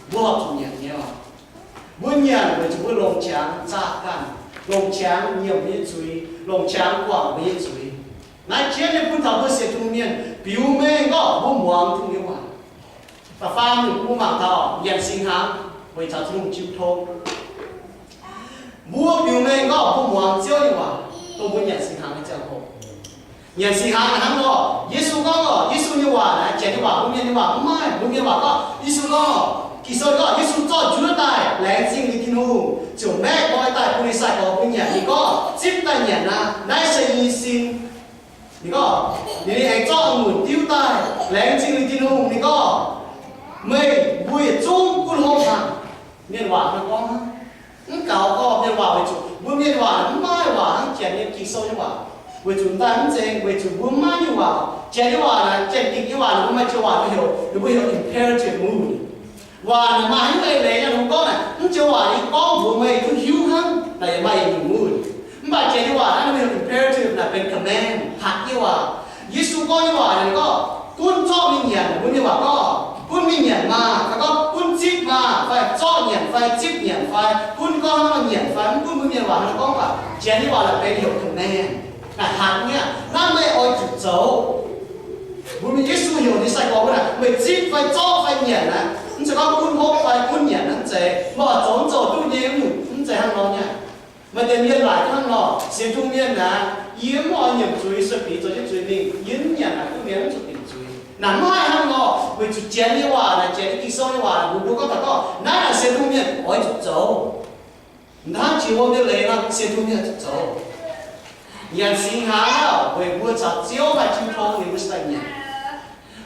mbuo horpc zuqc nyanc nyei oc. Mbuo nyanc weic zuqc mbuo longc qangx zaah ganh, longc qangx nyiemc mbuo nyei zuiz, longc qangx guangc mbuo nyei zuiz. Naaiv jienv nyei bun taux mbuo sienx Tin-Hungh mienh biux mengh gorngv mbuo muangx Tin-Hungh nyei waac. Da'faam nyungc bun mbuo mangc taux nyanc singx hnaangx weic taux Tin-Hungh jiu tong. Mbuo biux mengh gorngv mbuo muangx Ziouv nyei waac, dongh mbuo nyanc singx hnaangx nyei ziangh hoc. Nyanc singx hnaangx naaic hnangv nor, Yesu gorngv oc, Yesu nyei waac naaic, janx nyei waac, mbuo mienh nyei waac mv maaih. Mbuo mienh waac gorngv, Yesu gorngv, Ging-Sou gorngv, Yesu zorqv njuov daaih, laengz zingh ninh Tin-Hungh, ziouc maeqv nqoi daaih bun ninh sai-gorx mbuo nyanc. Ninh gorngv, zipv daaih nyanc aqv. Naaiv se yie nyei sin. Ninh gorngv, ninh aengx zorqv a'ngunc diuv daaih, laengz zingh ninh Tin-Hungh. Ninh gorngv, meih mbuo yietc zungv gunv hopv hnangv. Mienh waac hnangv gorngv hnangv. Mv gaux gorngv mienh waac weic zuqc mbuo mienh waac mv maaih waac hnangv janx nyei Ging-Sou nyei waac. Weic zuqc daaih mv zeiz weic zuqc mbuo mv maaih nyungc waac. Janx nyei waac naaic, janx-dingc nyei waac, ninh mbuo maaih joux waac, ninh mbuo heuc, ninh mbuo heuc imperative mood. Waac naaic maaih haaix nyungc eix leiz nyei, ninh mbuo gorngv naaic, mv joux waac yie gorngv mbuox meih duqv hiuv hnangv, naaic yaac maaih yietc nyungc mood. Mv baac Janx nyei waac naaiv mbuo heuc imperative naaic benx command, hatc nyei waac. Yesu gorngv nyei waac naaic gorngv, gunv zorqv mingh nyanc, mbuo mienh waac gorngv, gunv mingh nyanc maah, fai gorngv gunv zipv maah, fai zorqv nyanc fai zipv nyanc fai gunv gorngv hnangv nor nyanc fai mv gunv, mbuo mienh waac hnangv nor gorngv waac. Janx nyei waac naaic benx heuc command, naaic hatc nyei, naaiv meih oix zuqc zoux. Mbuo mienh Yesu heuc nyei sai-gorx wuov naaic, meih zipv fai zorqv fai nyanc naaic, mv zeiz gorngv gunv hopv fai gunv nyanc naaiv mv zeiz. Meih oix zoux mv zoux duqv nyei, mv zeiz hnangv nor nyei. Maaih deix mienh laaic hnangv nor, sienx Tin-Hungh mienh naaic, yie mv oix nyiemc zuiz, sueih bieqc zoux jienv zuiz mingh, yie mv nyanc naaic duqv mienh mv zuqc dinc zuiz. Naaic mv haih hnangv nor, weic zuqc Janx nyei waac naaic, Janx nyei Ging-Sou nyei waac naaic, mbuox mbuo gorngv taux gorngv naaiv naaic sienx Tin-Hungh mienh oix zuqc zoux. Mv hnangv jiex wuom nyei leiz nor, sienx Tin-Hungh mienh oix zuqc zoux. Nyanc singx hnaangx naaiv weic mbuo caux Ziouv haih jiu tong, ninh mbuo cingx daaih nyanc.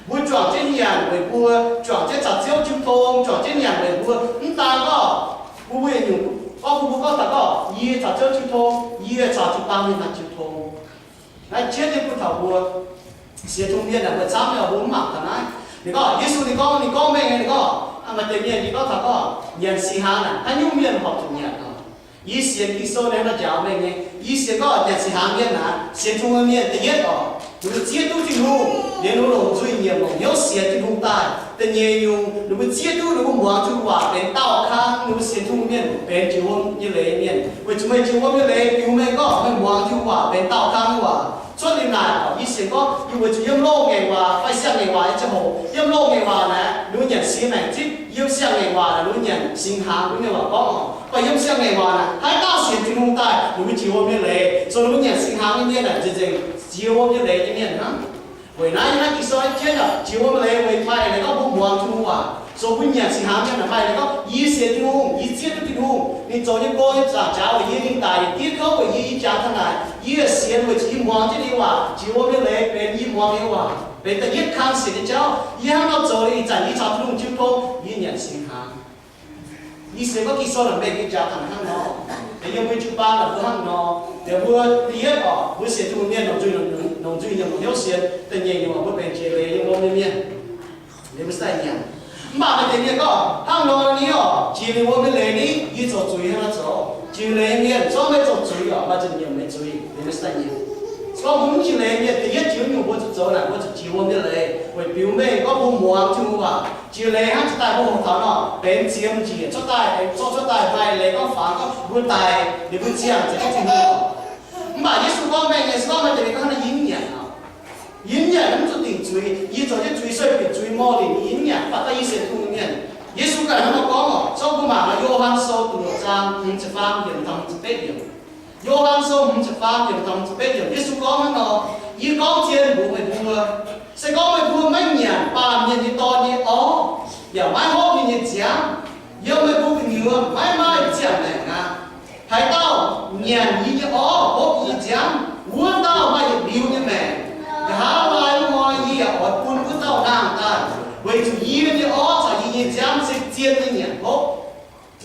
Mbuo juangc jienv nyanc weic mbuo juangc jienv caux Ziouv jiu tong, juangc jienv nyanc weic mbuo mv daan gorngv mbuo mbuo yietc nyungc gorngv, mbuo mbuo gorngv taux gorngv, yie caux Ziouv jiu tong, yie caux jiu-baang mienh haih jiu tong. Naaiv jienv nyei bun taux mbuo sienx Tin-Hungh mienh naaic, mbuo camv nyei, mbuo mv mangc taux naaiv. Ninh gorngv, Yesu ninh gorngv, ninh gorngv mengh nyei, ninh gorngv, maaih deix mienh ninh gorngv taux gorngv nyanc singx hnaangx naaic, haaix nyungc mienh horpc zuqc nyanc oc? Yie sienx Ging-Sou naaiv njaaux mengh nyei. Yie sienx gorngv nyanc singx hnaangx mienh naaic, sienx Tin-Hungh mienh da'yietv oc, ninh mbuo zieqv duqv Tin-Hungh, liuz ninh mbuo longc nzuih nyiemc longc hnyouv sienx Tin-Hungh daaih. Da'nyeic nyungc, ninh mbuo zieqv duqv ninh mbuo muangx Tin-Hungh waac benx daauh kang, ninh mbuo sienx Tin-Hungh mienh benx jiex wuom nyei leiz mienh. Weic zuqc meih jiex wuom nyei leiz, biux mengh gorngv meih muangx Tin-Hungh waac benx daauh kang nyei waac. Cuotv liuz naaic, yie sienx gorngv yie weic zuqc yiem loz-ngaengc waac fai siang-ngaengc waac nyei ziangh hoc, yiem loz-ngaengc waac naaic ninh mbuo nyanc siex maengc zipv, yiem siang-ngaengc waac naaic ninh mbuo nyanc singx hnaangx, mbuo mienh waac gorngv oc. Mv baac yiem siang-ngaengc waac naaic haaix dauh sienx Tin-Hungh daaih, ninh mbuo jiex wuom nyei leiz. Zoux ninh mbuo nyanc singx hnaangx nyei mienh naaic nzengc nzengc jiex wuom nyei leiz nyei mienh hnangv. Weic naaiv yiem naaiv Ging-Sou jienv yaac jiex wuom nyei leiz, weic maaih leiz gorngv mbuo muangx Tin-Hungh waac. Zoux mbuo nyanc singx hnaangx mienh naaic maaih leiz gorngv yie sienx Tin-Hungh, yie zieqv duqv Tin-Hungh, ninh zoux nyei gong nyei zaangc jaax weic yie, ninh daic yie diev kouv weic yie, yie jangx taux naaic, yie sienx weic zuqc yie muangx jienv ninh nyei waac. Jiex wuom nyei leiz benx yie muangx ninh nyei waac, benx da'yietv kang sienx nyei jauv. Yie hnangv nor zoux liuz, ih zanc yie caux Tin-Hungh jiu tong, yie nyanc singx hnaangx. Yie sienx gorngv Ging-Sou naaic mengh nyei jaax taux hnangv nor. Yiem mbuo jiu-baang naaic mbuo hnangv nor. Yiem mbuo da'yietv oc, mbuo sienx Tin-Hungh mienh longc nzuih, longc nzuih nyanc longc hnyouv sienx. Da'nyeic nyungc oc, mbuo benx jiex leiz nyei wuom nyei mienh. Liuz mbuo cingx daaih nyanc. Mv baac maaih deix mienh gorngv, hnangv nor ni oc, jiex liuz wuom nyei leiz ni, yie zoux zuiz hnangv nor zoux. Jiex leiz nyei mienh zorqv meih zoux zuiz oc, maaih zuqc nyiemc meih zuiz. Liuz mbuo cingx daaih nyanc. Se gorngv mbuo mv jiex leiz nyei mienh, da'yietv jiex nyungc mbuo zuqc zoux naaic, mbuo zuqc jiex wuom nyei leiz weic biux mengh gorngv mbuo muangx Tin-Hungh waac. Jiex leiz hnangv cingx daaih mbuo hoqc taux nor, benx ziemx njiec cuotv daaih, benx zorqv cuotv daaih, maaih leiz gorngv fangx gorngv mbuo daic liuz mbuo ziangh zuqc Tin-Hungh oc. Mv baac Yesu gorngv mengh nyei, se gorngv maaih deix mienh gorngv naaiv yie mv nyanc oc. Yie mv nyanc mv zuqc dingc zuiz, yie zoux jienv zuiz, sueih bieqc zuiz, morh lingc, yie mv nyanc, mv baac gorngv yie sienx Tin-Hungh mienh. Yesu ganh hnangv nor gorngv oc. Se gorngv mbuo mangc Yo^han Sou da'luoqc zaang hmz ziepc faam yiemc taux hmz ziepc betv yiemc. Yo^han Sou hmz ziepc faam yiemc taux hmz ziepc betv yiemc, Yesu gorngv hnangv nor, Yie gorngv zien mbuox meih mbuo, se gorngv meih mbuo maiv nyanc Baamh Mienh nyei Dorn nyei orv, yaac maiv hopv ninh nyei nziaamv, yiem meih mbuo gu'nyuoz maiv maaih ziangh maengc aqv. Haaix dauh nyanc yie nyei orv, hopv yie nyei nziaamv, wuov dauh maaih yietc liuz nyei maengc. Nqa'haav laai wuov hnoi yie yaac oix bun wuov dauh nangh daaih, weic zuqc yie nyei orv caux yie nyei nziaamv se zien nyei nyanc hopv.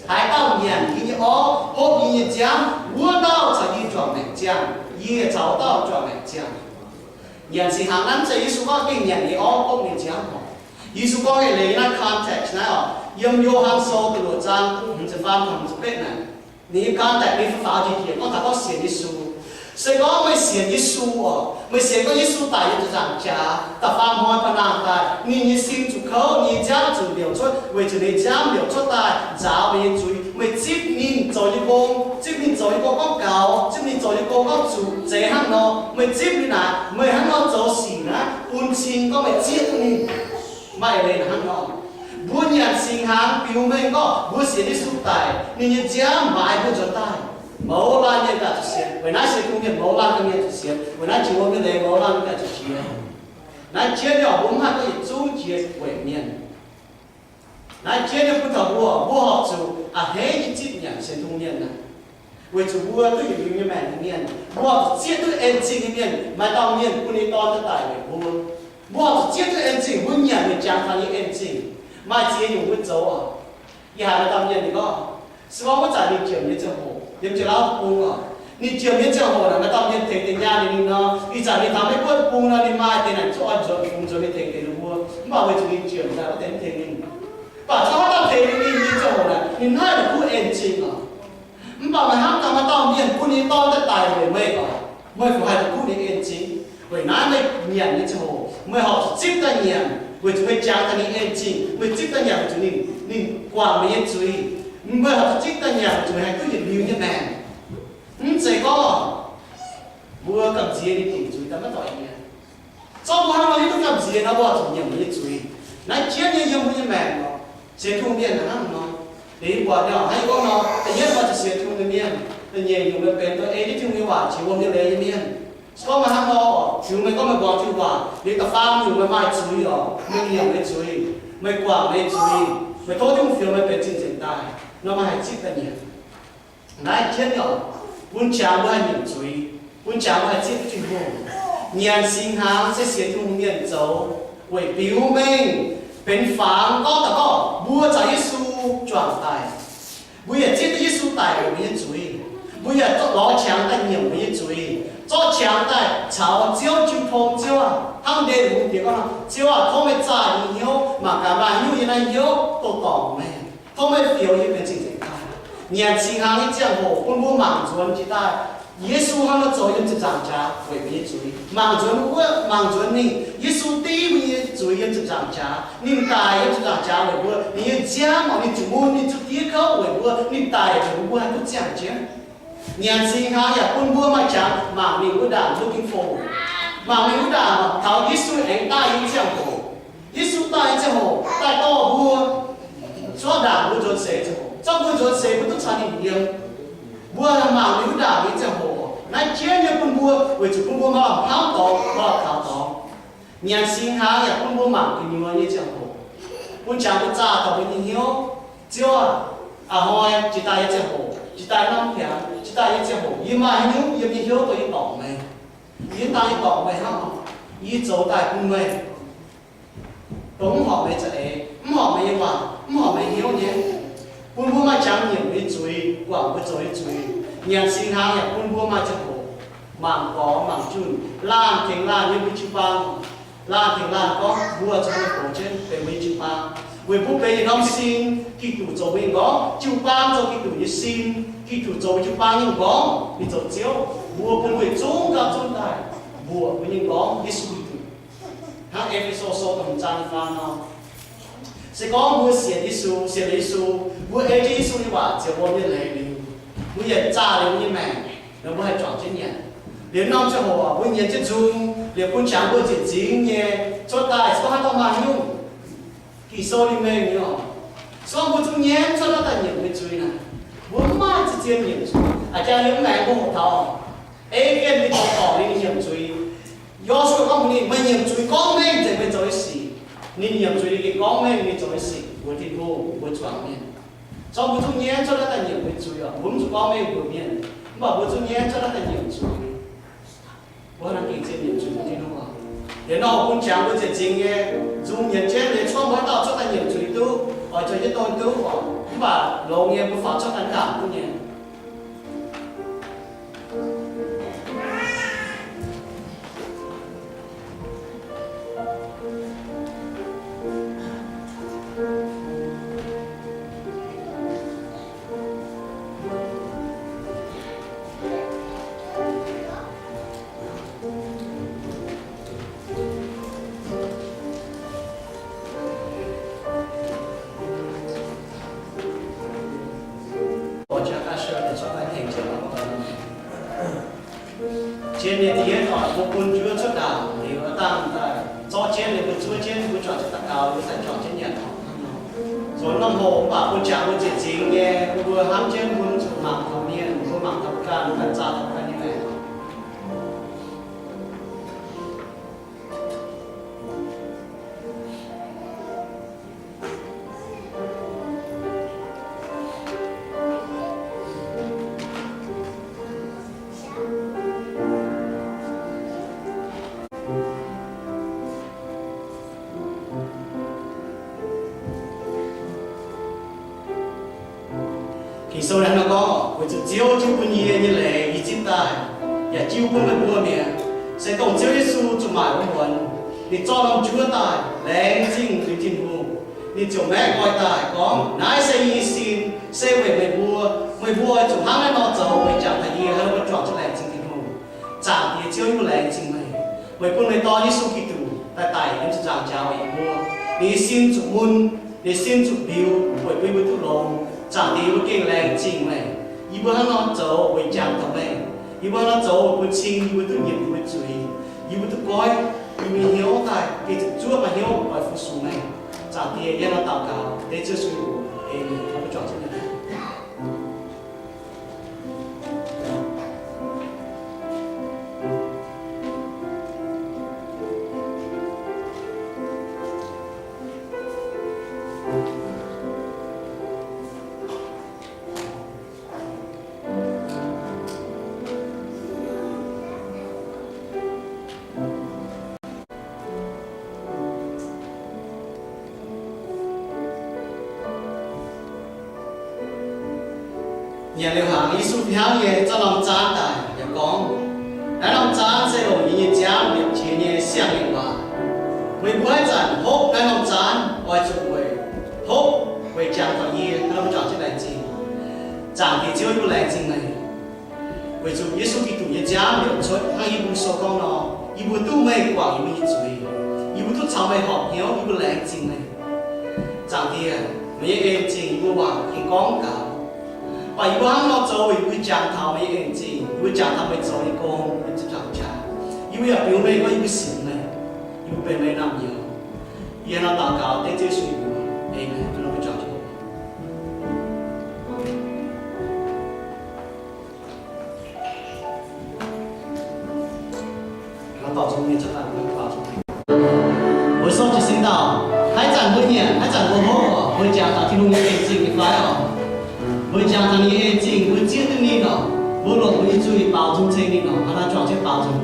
Haaix dauh nyanc yie nyei orv, hopv yie nyei nziaamv, wuov dauh caux yie juangc maengc ziangh, yie caux wuov dauh juangc maengc ziangh. Nyanc singx hnaangx naaiv mv zeiz Yesu gorngv gengh nyanc nyei orv, hopv nyei nziaamv oc. Yesu gorngv nyei leiz naaiv context naaiv oc, yiem Yo^han Sou da'luoqc zaang hmz ziepc faam taux hmz ziepc betv naaic. Ninh nyei context, ninh nyei faaux jiex jiex gorngv taux gorngv sienx Yesu. Se gorngv meih sienx Yesu oc, meih sienx gorngv Yesu daic yiem ziepc nzaangc jaax, da'faam hnoi ba'nangh daaih, ninh nyei sin zuqc kouv, ninh nyei nziaamv zuqc mbiaauc cuotv, weic zuqc ninh nyei nziaamv mbiaauc cuotv daaih nzaaux meih nyei zuiz. Meih zipv ninh zoux nyei gong, zipv ninh zoux nyei gong gorngv gaux, zipv ninh zoux nyei gong gorngv zuqc, zeiz hnangv nor. Meih zipv ninh naaic, meih hnangv nor zoux sic naaiv, bun cing gorngv meih zieqv duqv ninh. Maaih leiz hnangv nor. Mbuo nyanc singx hnaangx biux mengh gorngv mbuo sienx Yesu daic, ninh nyei nziaamv maaiz mbuo nzuonx daaih. Mouz laanh mienh ganh zuqc sienx. Weic naaiv sienx Tin-Hungh mienh mouz laanh mienh zuqc sienx. Weic naaiv jiex wuom nyei leiz mouz laanh mienh ganh zuqc jiex. Naaiv jienv nyei oc, mbuo mv haih gorngv yietc zungv jiex weic mienh. Naaiv jienv nyei bun taux mbuo, mbuo horpc zuqc a'hneiv nyei zipv nyanc sienx Tin-Hungh mienh naaic. Weic zuqc mbuo duqv yietc liuz nyei maengc nyei mienh, mbuo horpc zuqc zieqv duqv en zingh nyei mienh. Maaih dauh mienh bun ninh nyei Dorn daaih daic weic mbuo. Mbuo horpc zuqc zieqv duqv en zingh, mbuo nyanc weic jangx taux nyei en zingh. Maaih ziex nyungc mbuo zoux oc. Yie haiz maaih dauh mienh ninh gorngv, se gorngv wuov zanc ninh jiemc nyei ziangh hoc, yiem Janx-Lauv Deic-Bung oc, ninh jiemc nyei ziangh hoc naaic, maaih dauh mienh tengx deix nyaanh ninh nor, ih zanc ninh taux Meiv-Guoqv Deic-Bung nor, ninh maaih deix naaic zuqc oix nzuonx fungx nzuonx mingh tengx deix ninh mbuo. Mv baac weic zuqc ninh jiemc daaih wuov deix mv tengx ninh. Mv baac se gorngv haaix dauh tengx ninh nyei ziangh hoc naaic, ninh naaiv ninh kuv en zingh oc. Mv baac maaih hnangv dauh dauh mienh bun ninh nyei Dorn daaih daic weic meih oc. Meih fungc haih la'kuqv ninh nyei en-zingh? Weic naaiv meih nyanc nyei ziangh hoc, meih horpc zuqc zipv daaih nyanc, weic zuqc meih jangx daaih ninh nyei en-zingh. Meih zipv daaih nyanc weic zuqc ninh, ninh guangc meih nyei zuiz. Meih horpc zuqc zipv daaih nyanc weic zuqc meih haih duqv yietc liuz nyei maengc. Mv zeiz gorngv mbuo gamh nziex ninh dingc zuiz daaih maiv doic nyei. Zorqv mbuo hnangv nor hiuv duqv gamh nziex nor, mbuo zuqc nyiemc mbuo nyei zuiz. Naaiv jienv nyei yiem mbuo nyei maengc oc. Sienx Tin-Hungh mienh hnangv nor. Liuz mbuo buatc nyei oc, hnangv yie gorngv nor, da'yietv mbuo zuqc sienx Tin-Hungh nyei mienh. Da'nyeic nyungc meih benx doz ei jienv Tin-Hungh nyei waac jiex wuom nyei leiz nyei mienh. Se gorngv meih hnangv nor oc, liuz meih gorngv meih muangx Tin-Hungh waac, liuz da'faam nyungc meih maaih zuiz oc, meih nyiemc meih zuiz, meih guangc meih zuiz, meih tov Tin-Hungh fioux meih benx cing-nzengc daaih, nor meih haih zipv daaih nyanc. Naaiv jienv nyei oc, bun jangx mbuo haih nyiemc zuiz, bun jangx mbuo haih zipv Tin-Hungh. Nyanc singx hnaangx se sienx Tin-Hungh mienh zoux weic biux mengh benx fangx gorngv daaih gorngv mbuo caux Yesu juangc daic. Mbuo yaac zipv duqv Yesu daic weic mbuo nyei zuiz. Mbuo yaac zorqv lorz qangx daaih nyiemc mbuo nyei zuiz, zorqv qangx daaih caux Ziouv jiu tong. Ziouv aah, hnangv Ndaawitv Hungh diex gorngv nor, Ziouv aah, tov meih zaah yie nyei hnyouv, mangc gaax maaih haaix nyungc yiem naaiv hnyouv doh dorngc meih. Tov meih fioux yie benx cing-nzengc daaih. Nyanc singx hnaangx nyei ziangh hoc bun mbuo mangc nzuonx jiex daaih Yesu hnangv nor zoux yiem ziepc nzaangc jaax weic mbuo nyei zuiz. Mangc nzuonx wuov, mangc nzuonx ninh, Yesu div mbuo nyei zuiz yiem ziepc nzaangc jaax. Ninh daic yiem ziepc nzaangc jaax weic mbuo. Ninh nyei nziaamv, ninh zuqc mun, ninh zuqc diev kouv weic mbuo. Ninh daic weic mbuo haih duqv ziangh jienv. Nyanc singx hnaangx yaac bun mbuo maaih qangx mangc ninh wuov ndaangc, looking forward. Mangc ninh wuov ndaangc taux Yesu aengx daaih nyei ziangh hoc. Yesu daaih nyei ziangh hoc daaih dorh mbuo cuotv ndaangc mbuo nzuonx seix ziangh hoc, zorqv mbuo nzuonx seix mbuo duqv caux ninh yiem. Mbuo mangc ninh wuov ndaangc nyei ziangh hoc, naaiv jienv nyei bun mbuo, weic zuqc bun mbuo maaih lamh hnamv dorngx, maaih lamh kaux dorngx. Nyanc singx hnaangx yaac bun mbuo mangc gu'nyuoz nyei ziangh hoc, bun jangx mbuo zaah taux mbuo nyei hnyouv. Ziouv aac, a'hnoi jiex daaih nyei ziangh hoc, jiex daaih norm hnyangx, jiex daaih nyei ziangh hoc, yie maaih haaix nyungc yiem yie hnyouv dongh yie dorngc meih, yie daaih yie dorngc meih hnangv nor, yie zoux daaih bun meih, dongh mv horpc meih za'eix, mv horpc meih nyei waac, mv horpc meih hnyouv nyei. Bun mbuo maaih qangx nyiemc mbuo nyei zuiz, guangc mbuo zoux nyei zuiz. Nyanc singx hnaangx yaac bun mbuo maaih ziangh hoc mangc gorx mangc junh, laanh tengx laanh yiem mbuo jiu-baang. Laanh tengx laanh gorngv mbuo zuqc mbuo goux jienv benx mbuo nyei jiu-baang, weic mbuo benx yietc norm sin. Giduc zoux mbuo nyei nqorngv, jiu-baang zoux Giduc nyei sin. Giduc zoux mbuo jiu-baang nyei nqorngv, ninh zoux Ziouv. Mbuo bun mbuo yietc zungv gapv zunv daaih mbuoqc mbuo nyei nqorngv, Yesu Giduc. Hnangv E^fe^so Sou da'hmz zaang nyei faam nor, se gorngv mbuo sienx Yesu, sienx Yesu, mbuo ei jienv Yesu nyei waac ziouc wuom nyei leiz liuz, mbuo yietc zaah liuz mbuo nyei maengc, liuz mbuo haih juangc jienv nyanc. Liuz norm ziangh hoc mbuo nyienz jienv nzung, liuz bun qangx mbuo nzieqc nzingx nyei cuotv daaih, se gorngv haaix dauh maaih haaix nyungc Ging-Sou ninh mengh nyei oc. Se gorngv mbuo zungv nyienz cuotv daaih nyiemc mbuo nyei zuiz naaic, mbuo mv maaih ziex ziex nyiemc zuiz. A'jang yiem mv maengx mbuo hoqc taux Akv^en ninh zoux dorngc ninh nyiemc zuiz. Yo^su^waa gorngv mbuox ninh, meih nyiemc zuiz gorngv mengh nzengc meih zoux nyei sic. Ninh nyiemc zuiz ninh gengh gorngv mengh ninh zoux nyei sic mbuox Tin-Hungh, mbuox zuangx mienh. Se gorngv mbuo zungv nyienz cuotv daaih nyiemc mbuo nyei zuiz oc, mbuo mv zuqc gorngv mengh mbuox mienh, mv baac mbuo zungv nyienz cuotv daaih nyiemc zuiz. Mbuo hnangv gengh zien nyiemc zuiz mbuox Tin-Hungh oc. Liuz nor bun qangx mbuo nzieqc nzingx nyei, nzung nyienz jienv liuz, cuotv mbuo haaix dauh cuotv daaih nyiemc zuiz duqv, oix zuqc yietv donh duqv oc. Mv baac longx nyei mbuo faaux cuotv daaih ndaangc duqv nyei. Zien nyei diex oc, mbuo bun njuov cuotv ndaangc liuz, dangh daaih zorqv jienv liuz, mbuo zuov jienv, mbuo juangc jienv daux gaux, mbuo daaih juangc jienv nyanc oc. Nzuonx norm hoc mv baac bun jangx mbuo nzieqc nzingx nyei, mbuo hnamv jienv mbuo mv zuqc mangc taux mienh, mbuo mangc taux ganh, mbuo ganh zaah taux ganh nyei maengc. Ging-Sou hnangv nor gorngv, weic zuqc Ziouv jiu bun yie nyei leiz yie zipv daaih, yaac jiu bun meih mbuo mi'aqv. Se dongh Ziouv Yesu zuqc maaic wuov muonz, ninh zorqv norm njuov daaih, laengz zingh liuz Tin-Hungh, ninh ziouc maengx nqoi daaih gorngv, naaiv se yie nyei sin, se weic meih mbuo. Meih mbuo oix zuqc hnangv naaiv nor zoux weic jangx Ziouv, yie mbuo laengz zingh meih, meih bun meih dorn Yesu Giduc daaih daic yiem ziepc nzaangc jaax weic yie mbuo. Ninh nyei sin zuqc mun, ninh nyei sin zuqc mbiuz weic bun yie mbuo duqv longx. Zaangc Diex, yie mbuo gengh laengz zingh meih. Yie mbuo hnangv nor zoux weic jangx taux meih. Yie mbuo hnangv nor zoux weic bun cing yie mbuo duqv nyiemc yie mbuo zuiz. Yie mbuo duqv goiv yie mbuo nyei hnyouv daaih, gengh zuqc zuov maaih hnyouv oix fu-sux meih. Zaangc Diex, yie nor daux gaux dengv Ziouv Yesu nyei mbuox. Aamen. Nyanc liuz hnaangx, Yesu fih hnangv nyei zorqv norm zaanv daaih yaac gorngv, Naaiv norm zaanv se longc yie nyei nziaamv liepc jiex nyei siang-ngaengc waac. Meih mbuo haaix zanc hopv naaiv norm zaanv, oix zuqc weic hopv weic jangx taux yie. Hnangv nor mbuo juangc jienv laengz zingh. Zaangc Diex Ziouv, yie mbuo laengz zingh meih. Weic zuqc Yesu Giduc nyei nziaamv liepc cuotv hnangv Hipv^lu Sou gorngv nor, yie mbuo duqv meih guangc yie mbuo nyei zuiz. Yie mbuo duqv caux meih horpc hnyouv, yie mbuo laengz zingh meih. Zaangc Diex, meih nyei en-zingh yie mbuo waac gengh gorngv gaux. Mv baac yie mbuo hnangv nor zoux weic yie mbuo jangx taux meih nyei en-zingh, yie mbuo jangx taux meih zoux nyei gong yiem ziepc nzaangc jaax. Yie mbuo yaac biux meih gorngv yie mbuo sienx meih. Yie mbuo benx meih nyei naamh nyouz. Yie nor daux gaux dengv Ziouv Yesu nyei mbuox. Aamen. Mbuo sortv jiez sin dauh, haaix zanc mbuo nyanc, haaix zanc mbuo hopv oc, mbuo jangx taux Tin-Hungh nyei en-zingh nyei fai oc? Mbuo jangx taux ninh nyei en-zingh, mbuo zieqv duqv ninh oc, mbuo longc mbuo nyei zuiz baaux nzung ceng ninh oc. Hnangv naaiv juangc jienv baaux nzung.